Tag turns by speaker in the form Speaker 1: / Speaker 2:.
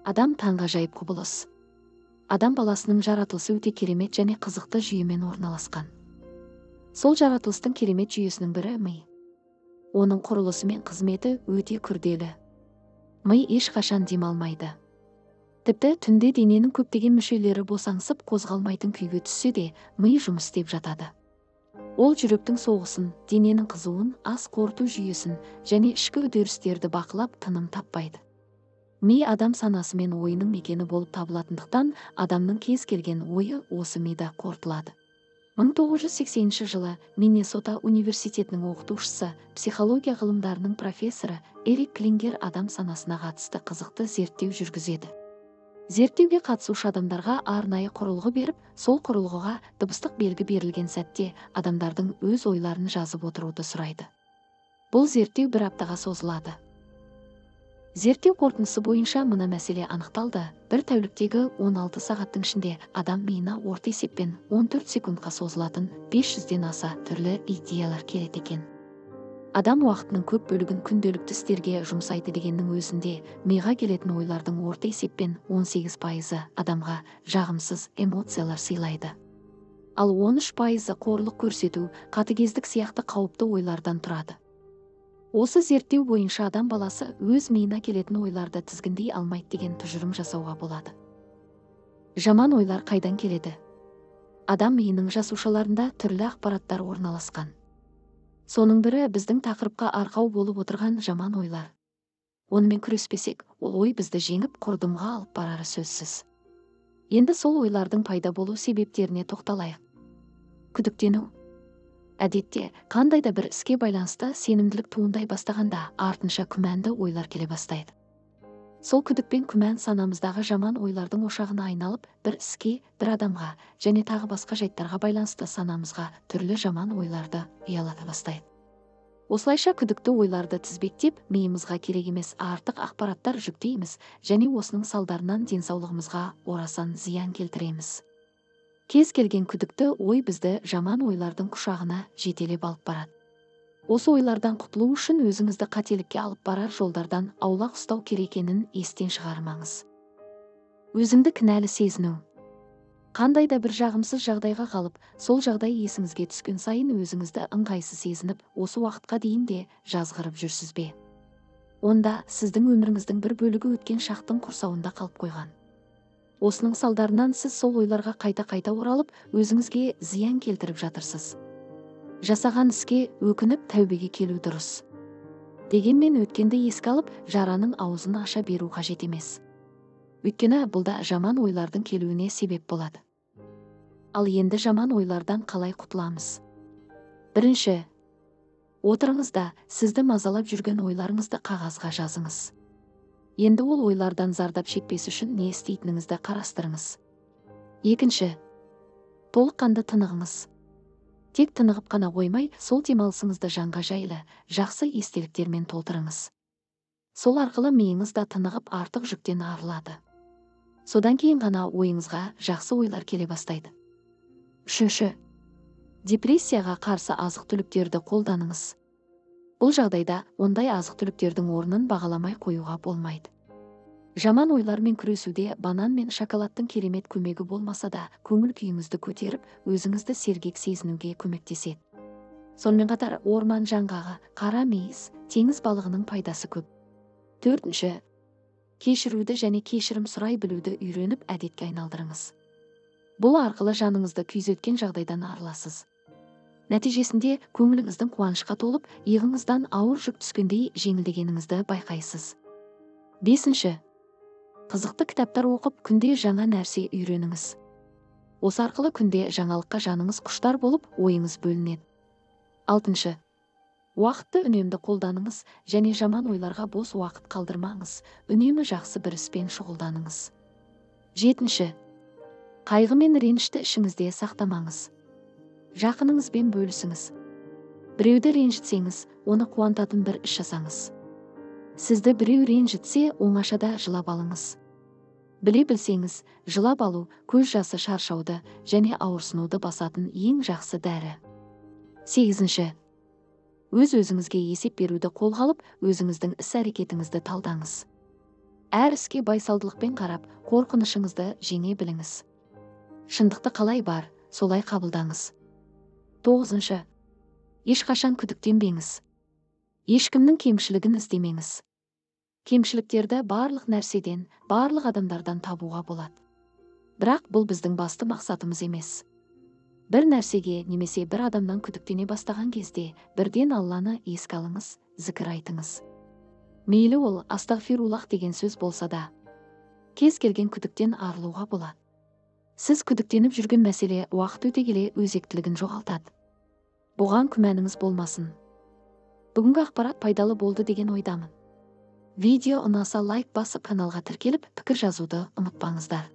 Speaker 1: Адам таңғажайып құбылыс. Адам баласының жаратылысы өте керемет және қызықты жүйемен орналасқан. Сол жаратылыстың керемет жүйесінің бірі ми. Оның құрылысы мен қызметі өте күрделі. Ми ешқашан демалмайды. Тіпті түнде дененің көптеген мүшелері босаңсып қозғалмайтын күйге түссе де, ми жұмыс істеп жатады. Ол жүректің соғысын, дененің қызуын, ас қорыту жүйесін және ішкі үдерістерді бақылап тыным таппайды. Ми адам санасы мен ойының мекені болып табылатындықтан, адамның кез келген ойы осы мида қорытылады. 1980 жылы Миннесота университетінің оқытушысы, психология ғылымдарының профессоры Эрик Клингер адам санасына қатысты қызықты зерттеу жүргізеді. Зерттеуге қатысушы адамдарға арнайы құрылғы беріп, сол құрылғыға дыбыстық белгі берілген сәтте адамдардың өз ойларын жазып отыруды сұрайды. Бұл зерттеу бір аптаға созылады. Зерттеу қорытындысы бойынша мына мәселе анықталды. Бір тәуліктегі 16 сағаттың ішінде адам миына орта есеппен 14 секундқа созылатын 500-ден аса түрлі идеялар келеді екен. Адам уақытының көп бөлігін күнделікті істерге жұмсайды дегеннің өзінде миға келетін ойлардың орта есеппен 18%-ы адамға жағымсыз эмоциялар сыйлайды. Ал 13%-ы қорлық көрсету, қатыгездік сияқты қауіпті ойлардан тұрады. Осы зерттеу бойынша адам баласы өз миына келетін ойларды тізгіндей алмайды деген тұжырым жасауға болады. Жаман ойлар қайдан келеді? Адам миының жасушаларында түрлі ақпараттар орналасқан. Соның бірі біздің тақырыпқа арқау болып отырған жаман ойлар. Онымен күреспесек, ол ой бізді жеңіп құрдымға алып барары сөзсіз. Енді сол ойлардың пайда болу себептеріне тоқталайық. Күдіктену. Әдетте, қандай да бір іске байланысты сенімділік туындай бастағанда артынша күмәнді ойлар келе бастайды. Сол күдік пен күмән санамыздағы жаман ойлардың ошағына айналып, бір іске, бір адамға және тағы басқа жайттарға байланысты санамызға түрлі жаман ойларды ұялата бастайды. Осылайша күдікті ойларды тізбектеп, миымызға керек емес артық ақпараттар жүктейміз және осының салдарынан денсаулығымызға орасан зиян келтіреміз. Кез келген күдікті ой бізді жаман ойлардың құшағына жетелеп алып барады. Осы ойлардан құтылу үшін өзіңізді қателікке алып барар жолдардан аулақ ұстау керек екенін естен шығармаңыз. Өзіңді кінәлі сезіну. Қандай да бір жағымсыз жағдайға қалып, сол жағдай есіңізге түскен сайын өзіңізді ыңғайсыз сезініп, осы уақытқа дейін де жазғырып жүрсіз бе? Онда сіздің өміріңіздің бір бөлігі өткен шақтың құрсауында қалып қойған. Осының салдарынан сіз сол ойларға қайта-қайта оралып, өзіңізге зиян келтіріп жатырсыз. Жасаған іске өкініп тәубеге келу дұрыс. Дегенмен өткенді еске алып, жараның аузын аша беру қажет емес. Өйткені бұл да жаман ойлардың келуіне себеп болады. Ал енді жаман ойлардан қалай құтыламыз? Бірінші, отырыңыз да сізді мазалап жүрген ойларыңызды қағазға жазыңыз. Енді ол ойлардан зардап шекпес үшін не істейтініңізді қарастырыңыз. Екінші, толыққанды тынығыңыз. Тек тынығып қана қоймай, сол демалысыңызды жанға жайлы, жақсы естеліктермен толтырыңыз. Сол арқылы миыңыз да тынығып артық жүктен арылады. Содан кейін ғана ойыңызға жақсы ойлар келе бастайды. Үшінші, депрессияға қарсы азық-түліктерді қолданыңыз. Бұл жағдайда ондай азық-түліктердің орнын бағаламай қоюға болмайды. Жаман ойлармен күресуде банан мен шоколадтың керемет көмегі болмаса да, көңіл күйіңізді көтеріп, өзіңізді сергек сезінуге көмектеседі. Сонымен қатар орман жаңғағы, қара мейіз, теңіз балығының пайдасы көп. Төртінші, кешіруді және кешірім сұрай білуді үйреніп әдетке айналдырыңыз. Бұл арқылы жаныңызды күйзелткен жағдайдан арыласыз. Нәтижесінде көңіліңіздің қуанышқа толып, иығыңыздан ауыр жүк түскендей жеңілдегеніңізді байқайсыз. Бесінші, қызықты кітаптар оқып, күнде жаңа нәрсе үйреніңіз. Осы арқылы күнде жаңалыққа жаныңыз құштар болып, ойыңыз бөлінеді. Алтыншы, уақытты үнемді қолданыңыз және жаман ойларға бос уақыт қалдырмаңыз, үнемі жақсы бір іспен шұғылданыңыз. Жетінші, қайғы мен ренішті ішіңізде сақтамаңыз. Жақыныңызбен бөлісіңіз. Біреуді ренжітсеңіз, оны қуантатын бір іс жасаңыз. Сізді біреу ренжітсе, оңашада жылап алыңыз. Біле білсеңіз, жылап алу көз жасы шаршауды және ауырсынуды басатын ең жақсы дәрі. Сегізінші, өз-өзіңізге есеп беруді қолға алып, өзіңіздің іс-әрекетіңізді талдаңыз. Әр іске байсалдылықпен қарап, қорқынышыңызды жеңе біліңіз. Шындықты қалай бар, солай қабылдаңыз. 9. Ешқашан күдіктенбеңіз. Ешкімнің кемшілігін іздемеңіз. Кемшіліктерді барлық нәрседен, барлық адамдардан табуға болады. Бірақ бұл біздің басты мақсатымыз емес. Бір нәрсеге немесе бір адамнан күдіктене бастаған кезде бірден Алланы еске алыңыз, зікір айтыңыз. Мейлі ол астағфируллах деген сөз болса да, кез келген күдіктен арылуға болады. Сіз күдіктеніп жүрген мәселе уақыт өте келе өзектілігін жоғалтады. Бұған күмәніңіз болмасын. Бүгінгі ақпарат пайдалы болды деген ойдамын. Видео ұнаса лайк басып, каналға тіркеліп, пікір жазуды ұмытпаңыздар.